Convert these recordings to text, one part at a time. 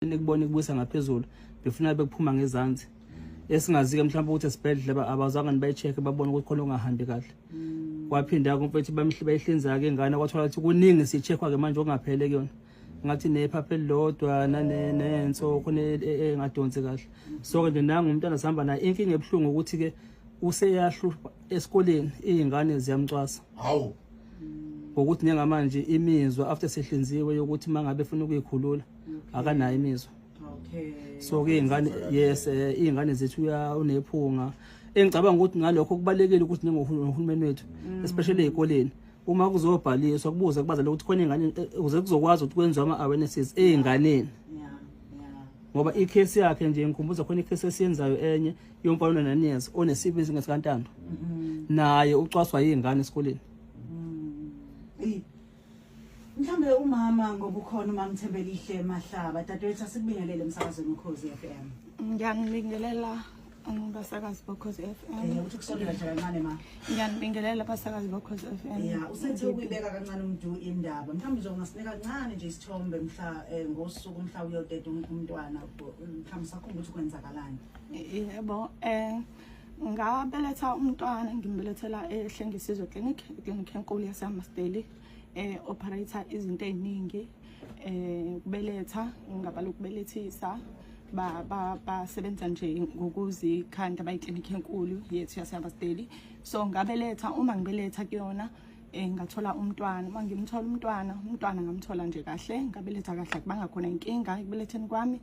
Nikubona ikubuyisa ngaphezulu, befuna bekuphuma ngezansi. Esingazi-ke mhlawumbe ukuthi esibhedlela abazange nibayi-check babone ukuthi khona okungahambi kahle. Kwaphinda-ke umfethu bayihlinza-ke ingane, kwathola ukuthi kuningi si-check-wa-ke manje okungaphele kuyona. Ngathi nephapha elilodwa nenso khona engadonsi kahle. So-ke nje nangu umntwana sihamba naye, inkinga ebuhlungu ukuthi-ke useyahlupha esikoleni, iy'ngane ziyamcwasa. Hawu. Ngokuthi njengamanje imizwa after sehlinziwe yokuthi mangabe efuna ukuyikhulula akanayo imizwa. So ke ingane, yes, iy'ngane zethu uya unephunga. Engicabanga ukuthi ngalokho kubalekile ukuthi njengohulumeni wethu, especially ey'koleni, uma kuzobhaliswa kubuze kubazali ukuthi khona ingane, ukuze kuzokwazi ukuthi kwenziwe ama-awarenesses ey'nganeni. Ngoba ikhesi yakhe nje ngikhumbuza khona ikhesi esiyenzayo enye yomfana ona-9 years onesifo esingesikantando, naye ucwaswa yiy'ngane esikoleni. Mhlambe umama ngoba ukhona umama Thembelihle Mahlaba, dadewethu, asikubingelele emsakazweni Ukhozi FM. Ngiyanibingelela basakazi boKhozi FM. Uthi kusondela nje kancane, ma. Ngiyanibingelela basakazi boKhozi FM. Yeah, usethe ukuyibeka kancane umntu indaba. Mhlawumbe nje ungasinika kancane nje isithombe mhla ngosuku mhla uyoteta umntwana, mhlawumbe sakhumbula ukuthi kwenzakalani. Yebo, ngabeletha umntwana, ngimbelethela eHlengisizwe Clinic, iclinic enkulu yaseHammarsdale, operate izinto eziningi, ukubeletha, ngingabala ukubelethisa, ba ba basebenza nje ngokuzikhanda, bayiklinikhi enkulu yethu yaseHammarsdale. So ngabeletha, uma ngibeletha kuyona ngathola umntwana. Uma ngimthola umntwana ngamthola nje kahle, ngabeletha kahle, akubanga khona inkinga ekubeletheni kwami,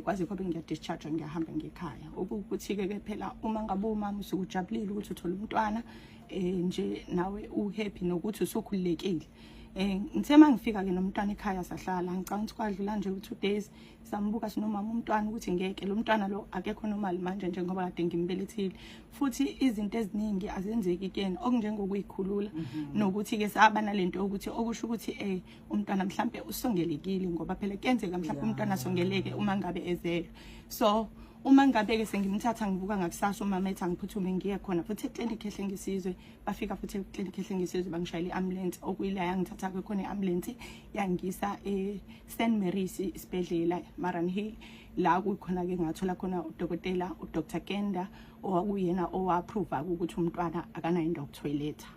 kwaze kwabe ngiya discharge, ngiyahamba ngekhaya. Okuwukuthi ke phela uma ngabe umama usuke ujabulile ukuthi uthola umntwana, nje nawe uhappy nokuthi usukhululekile. Ngithe mangifika ke nomntwana ekhaya, sahlala, ngicabanga ukuthi kwadlula nje u2 days, sambuka sinomama umntwana ukuthi ngeke lo mntwana lo akekho normal manje njengoba kade ngimbelethile, futhi izinto eziningi azenzeki kuyena, okunjengokuyikhulula, nokuthi ke saba nalento yokuthi okusho ukuthi umntwana mhlambe usongelekile, ngoba phela kuyenzeka mhlambe umntwana asongeleke uma ngabe ezelwe. So uma ngabe ke sengimthatha, ngivuka ngakusasa, umama ethi angiphuthume ngiye khona futhi eklinikhi eHlengisizwe. Bafika futhi eklinikhi eHlengisizwe, bangishayela i-ambulance, okuyila yangithatha ke khona i-ambulance, yangisa e-St Mary's isibhedlela, Mariannhill, la kukhona ke ngathola khona udokotela uDr Kenda, owakuyena owa-approve ukuthi umntwana akanayo indawo yokuthoyiletha.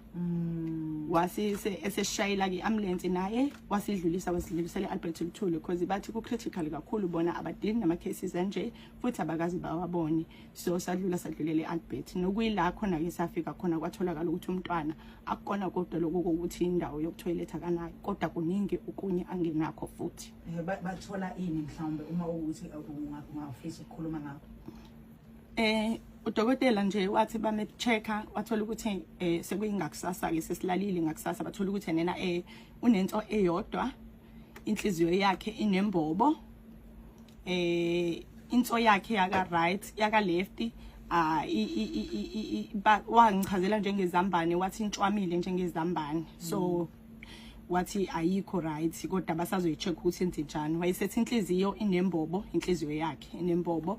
Wasise eseshayela ke i-ambulance naye, wasidlulisa, wasidlulisela e-Albert Luthuli, because bathi ku-critical kakhulu, bona abadili nama-cases anje futhi abakazi bawabone. So sadlula, sadlulela e-Albert, nokuyila khona-ke safika khona kwatholakala ukuthi umntwana akukona kodwa lokhu kokuthi indawo yokuthoyiletha akanayo, kodwa kuningi okunye angenakho futhi. Bathola ini mhlawumbe, uma ukuthi ungafisa ukukhuluma ngakho? Udokotela nje wathi bame checka, wathola ukuthi sekuyingakusasa ke, sesilalile ngakusasa, bathola ukuthi nena unento eyodwa, inhliziyo yakhe inembobo, inso yakhe yaka right, yaka left, ah i wangichazela njengezambane, wathi intshwamile njengezambane. So wathi ayikho right, kodwa basazoyi-check ukuthi enze njani. Wayesethi inhliziyo inembobo, inhliziyo yakhe inembobo,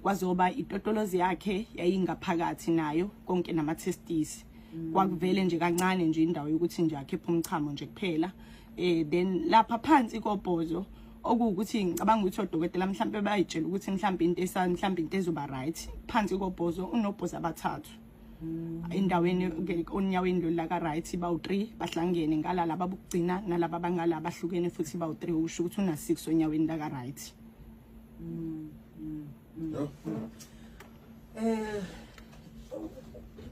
kwazoba itotolozi yakhe yayingaphakathi nayo konke nama testes, kwakuvele nje kancane nje indawo yokuthi nje akhiphe umchamo nje kuphela. Then lapha phansi kobhozo, okuwukuthi ngicabanga ukuthi odokotela mhlambe bayitshela ukuthi mhlambe into esa mhlambe into ezoba right, phansi kobhozo unobhozo abathathu endaweni onyaweni lolu laka right, bawu3 bahlangene ngala, laba bokugcina nalaba bangala bahlukene futhi bawu3, usho ukuthi una 6 onyaweni laka right.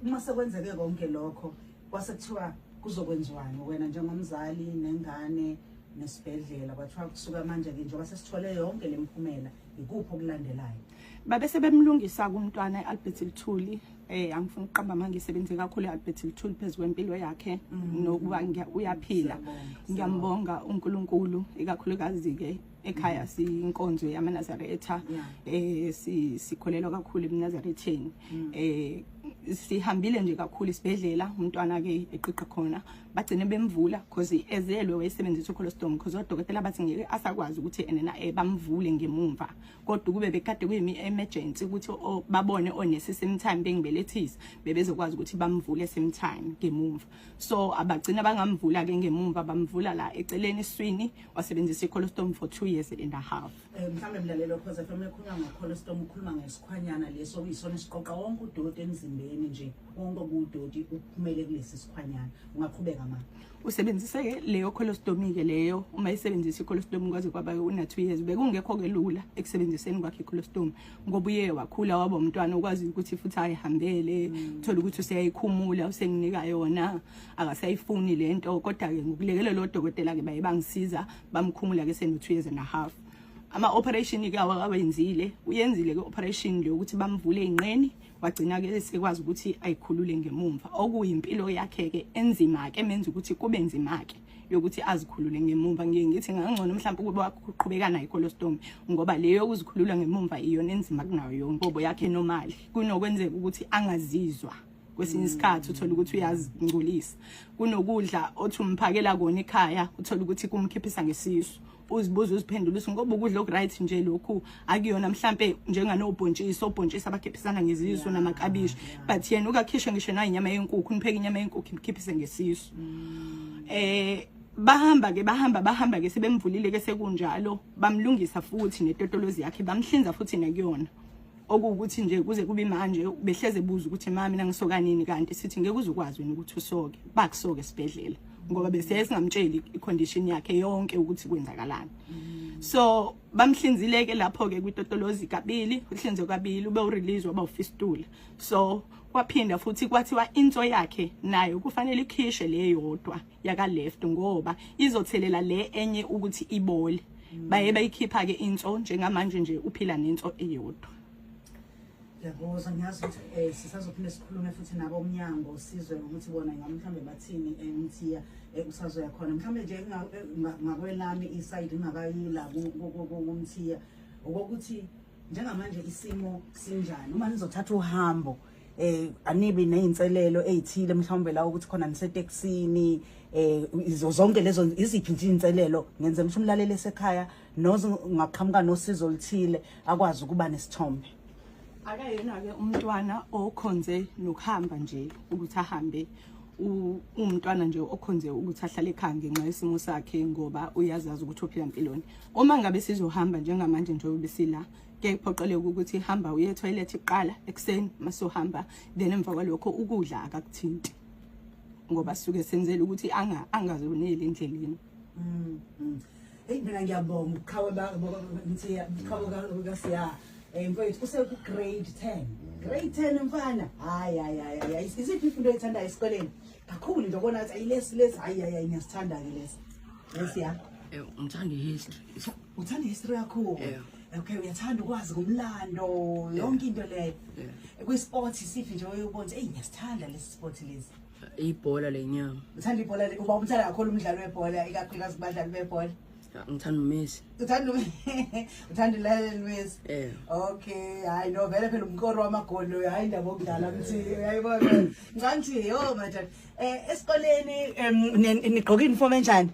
Uma sekwenzeke konke lokho, kwase kuthiwa kuzokwenziwani wena njengomzali nengane nesibhedlela? Kwathiwa kusuka manje ke, njengoba sesithole yonke lemphumela, ikuphi okulandelayo? Babe sebemlungisa kumntwana eAlbert Luthuli. Angifuni ukuqamba manje, ngisebenze kakhulu eAlbert Luthuli phezulu kwempilo yakhe nokuba uyaphila. Ngiyambonga uNkulunkulu, ikakhulukazi ke ekhaya siyinkonzo yamaNazaretha, sikholelwa kakhulu eMnazaretheni. Sihambile nje kakhulu isibhedlela, umntwana ke eqiqa khona, bagcine bemvula cause ezelwe wayesebenzisa ucolostomy, cause odokotela bathi ngeke asakwazi ukuthi enena bamvule ngemumva, kodwa kube bekade kuyimi emergency ukuthi babone onesi same time bengibelethisa, bebezokwazi ukuthi bamvule same time ngemumva. So abagcina bangamvula ke ngemumva, bamvula la eceleni eswini, wasebenzisa icolostomy for 2 years and a half. Mhlawumbe mlalelo Khoza FM, ekhuluma ngocolostomy ukhuluma ngesikhwanyana leso okuyisona esiqoqa wonke udoti emzimbeni nje, wonke okudoti uphumele kulesi sikhwanyana. Ungaqhubeka ma. Usebenzise ke leyo colostomy ke leyo. Uma isebenzisa icolostomy kwaze kwaba una 2 years, bekungekho ke lula ekusebenziseni kwakhe icolostomy, ngoba uye wakhula waba umntwana okwazi ukuthi futhi ayihambele. Thola ukuthi useyayikhumula, usenginika yona, akasayifuni lento. Kodwa ke ngokulekelela odokotela ke baye bangisiza, bamkhumula ke seno 2 years and a half. Ama operation ke awakawenzile, uyenzile ke operation le ukuthi bamvule inqeni, wagcina ke sekwazi ukuthi ayikhulule ngemumva, okuyimpilo yakhe ke enzima ke, menza ukuthi kube nzima ke yokuthi azikhulule ngemumva. Ngiye ngithi ngangcono mhlawumbe ukuba waqhubeka nayo icolostomy, ngoba leyo yokuzikhulula ngemumva iyona enzima kunayo yonke. Ngoba yakhe normally kunokwenzeka ukuthi angazizwa kwesinye isikhathi, uthola ukuthi uyazingcolisa, kunokudla othi umphakela kona ekhaya, uthola ukuthi kumkhiphisa ngesisu. Uzibuza, uziphendula ukuthi ngoba ukudla okuright nje lokhu akuyona mhlambe njenganobhontshisi, obhontshisi abakhiphisana ngezisu namakabishi, but yena ukakhishwe ngisho nayo inyama yenkukhu, nipheke inyama yenkukhu imkhiphise ngesisu. Bahamba ke, bahamba, bahamba ke, sebemvulile ke, sekunjalo bamlungisa futhi netotolozi yakhe, bamhlinza futhi nakuyona, okuwukuthi nje kuze kube manje behleze buza ukuthi, "Mami, mina ngisoka nini?" Kanti sithi ngeke uzukwazi wena ukuthi usoke, bakusoke esibhedlela, ngoba bese singamtsheli icondition yakhe yonke ukuthi kwenzakalani. So bamhlinzile ke lapho ke kwitotolozi kabili, uhlinze kabili, ube urelease, waba ufistula. So kwaphinda futhi kwathiwa inso yakhe nayo kufanele ikhishwe le yodwa yaka left, ngoba izothelela le enye ukuthi ibole. Baye bayikhipha ke inso. Njengamanje nje uphila nenso eyodwa. Ngiyakuzwa. Ngiyazi ukuthi sisazophinde sikhulume futhi nabo umnyango, sizwe ukuthi bona ngabe mhlawumbe bathini. Mthiya, usazoya khona mhlawumbe nje ngakwelami iside ingakayila kumthiya, okokuthi njengamanje isimo sinjani uma nizothatha uhambo? Anibi nezinselelo ezithile mhlawumbe la ukuthi khona niseteksini, izo zonke lezo, iziphi nje inselelo, ngenze ukuthi umlaleli esekhaya noze ungaqhamuka nosizo oluthile akwazi ukuba nesithombe? Akayena-ke umntwana okhonze nokuhamba nje, ukuthi ahambe. Umntwana nje okhonze ukuthi ahlale ekhaya ngenxa yesimo sakhe, ngoba uyazazi ukuthi uphila empilweni. Uma ngabe sizohamba njengamanje njengoba besila ke, kuphoqeleka ukuthi hamba uye etoilet kuqala ekuseni masuhamba, then emva kwalokho ukudla akakuthinti, ngoba suke senzela ukuthi angazoneli endleleni. Hey, mina ngiyabonga ubuqhawe Mthiya, ubuqhawe kaSiya. Mfowethu useku grade 10. Grade 10 mfana. Hayi hayi hayi hayi. Isiphi ifundo oyithandayo esikoleni? Kakhulu nje ubona ukuthi ayilesi lesi, hayi hayi hayi, ngiyasithanda ke lesi. Lesiya. Ngithanda i-history. Uthanda history kakhulu. Yeah. Okay, uyathanda ukwazi ngomlando, yonke into leyo. Yeah. Kwi-sport isiphi nje oyubona ukuthi hey, ngiyasithanda lesi sport lesi? Ibhola lenyawo. Uthanda ibhola uba umthanda kakhulu umdlalo webhola, ikakhulukazi kubadlali bebhola? Ngithanda uMessi. Uthanda uLionel Messi? Eh. Okay, hayi no, vele phela umkoro wamagoli loyo, hayi indaba okudlala mthi, uyayibona. Ngicabanga yo madoda. Esikoleni nigqoka uniform enjani?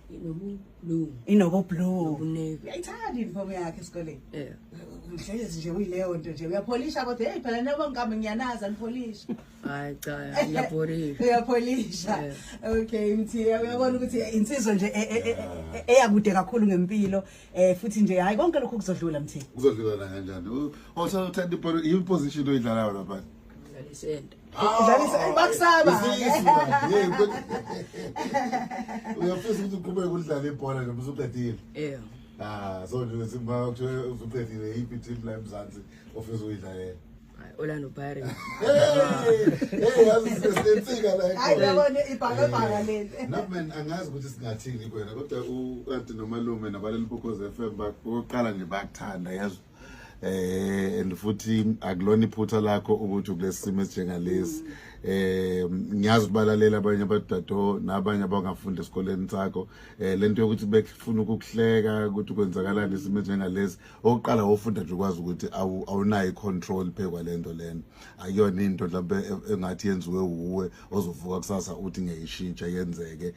Inobu-blue. Inobo blue. Nobunavy. Uyayithanda uniform yakhe esikoleni? Eh. Uhlezi nje uyileyo nto nje, uyapholisha kodwa? Hey phela nabo ngikambe ngiyanaza nipholisha. Hayi cha, ngiyabhorisha. Uyapholisha. Yeah. Okay, Mthi, uyabona ukuthi insizwa nje eyakude kakhulu ngempilo, futhi nje hayi, konke lokhu kuzodlula, Mthi. Kuzodlula kanjani? Uthanda ibhola, i-position oyidlalayo lapha? Ngidlala isenta. Udlalisa bakusaba. Isisu manje, hey, uyafisa ukuthi uqhubeke udlale ibhola noma usuqedile? Eh. Ah, so nje simba kuthiwa usuqedile, yiphi team la eMzansi ofisa ukuyidlalela? Hayi, Orlando Pirates. Hey, hey, yazi sinensika la Hayi, ekhona. uyabona ibhakabhaka leli. No man, angazi ukuthi singathini kuwena, kodwa u-anti nomalume nabaleli boKhozi FM okokuqala nje bayakuthanda, yazi. And futhi akulona iphutha lakho ukuthi kulesi simo esinjengalesi. Ngiyazi balalela abanye abadado nabanye abangafunda esikoleni sakho. Lento yokuthi bekufuna ukukuhleka ukuthi kwenzakalani isimo njengalesi, okokuqala wofunda nje ukwazi ukuthi awunayo i-control phe kwalento lena. Akuyona into mhlawumbe engathi yenziwe wuwe ozovuka kusasa uthi ngiyayishintsha yenzeke.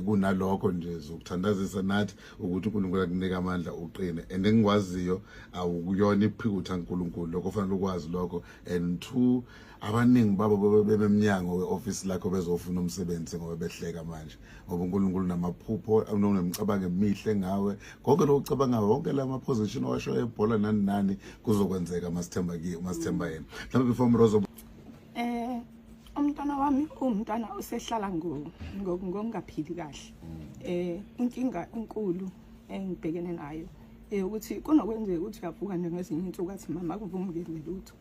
Kunalokho nje zokuthandazisa nathi ukuthi uNkulunkulu akunika amandla uqine, and engikwaziyo awukuyona iphikutha uNkulunkulu, lokho fanele ukwazi lokho. And two, abaningi babo bememnyango weoffice lakho bezofuna umsebenzi ngoba behleka manje, ngoba uNkulunkulu namaphupho unemicabango emihle ngawe. Konke lokho ucabangayo, wonke la ma-position owasho ebhola nani nani, kuzokwenzeka masithemba kiye, masithemba yena. Mhlawumbe before Mrozo. Umntwana wami umntwana osehlala ngokungaphili kahle. Inkinga enkulu engibhekene nayo ukuthi kunokwenzeka ukuthi uyavuka nje ngezinye insuku athi, "Mama, akuvumi ngenze lutho."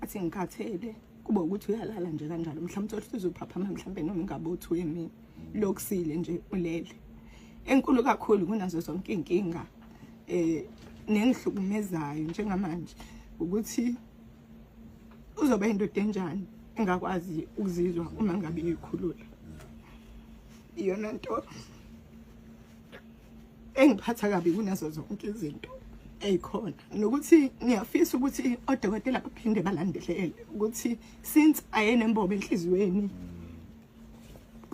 Athi, "Ngikhathele." Kuba ukuthi uyalala nje kanjalo, mhlawumbe uthole ukuthi uzophaphama mhlawumbe noma ingabe u2 emini, lokusile nje ulele. Enkulu kakhulu kunazo zonke inkinga nengihlukumezayo njengamanje ukuthi uzoba indoda enjani engakwazi ukuzizwa uma ngabe ikhulula. Iyona nto engiphatha kabi kunazo zonke izinto eyikhona, nokuthi ngiyafisa ukuthi odokotela baphinde balandelele ukuthi since ayenembobo enhliziyweni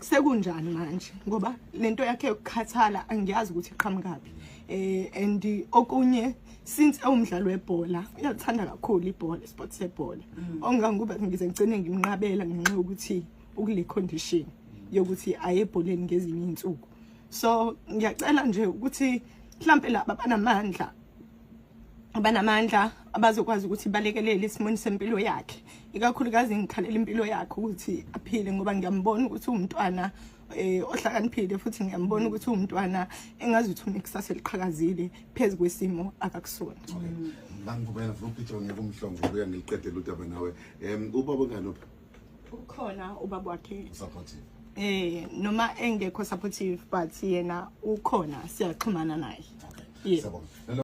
sekunjani manje, ngoba lento yakhe yokukhathala angiyazi ukuthi iqhamukaphi. And okunye, since ewumdlalo webhola, uyathanda kakhulu ibhola, sport sebhola, ongangokuba ngize ngigcine ngimnqabela ngenxa yokuthi ukule condition yokuthi aye ebholeni ngezinye izinsuku. So ngiyacela nje ukuthi mhlambe laba abanamandla abazokwazi ukuthi balekelele esimweni sempilo yakhe, ikakhulukazi ngikhalela impilo yakhe ukuthi aphile, ngoba ngiyambona ukuthi uwumntwana ohlakaniphile, futhi ngiyambona ukuthi uwumntwana engazuthi unekusasa eliqhakazile phezu kwesimo akakusona. Bangivumela ngifuna ukugijima ngeke umhlongo ubuya ngiliqedele udaba nawe. Ubaba ngani uphi? Ukhona ubaba wakhe. Supportive? Noma engekho supportive, but yena ukhona, siyaxhumana naye. Okay. Yeah. Siyabonga.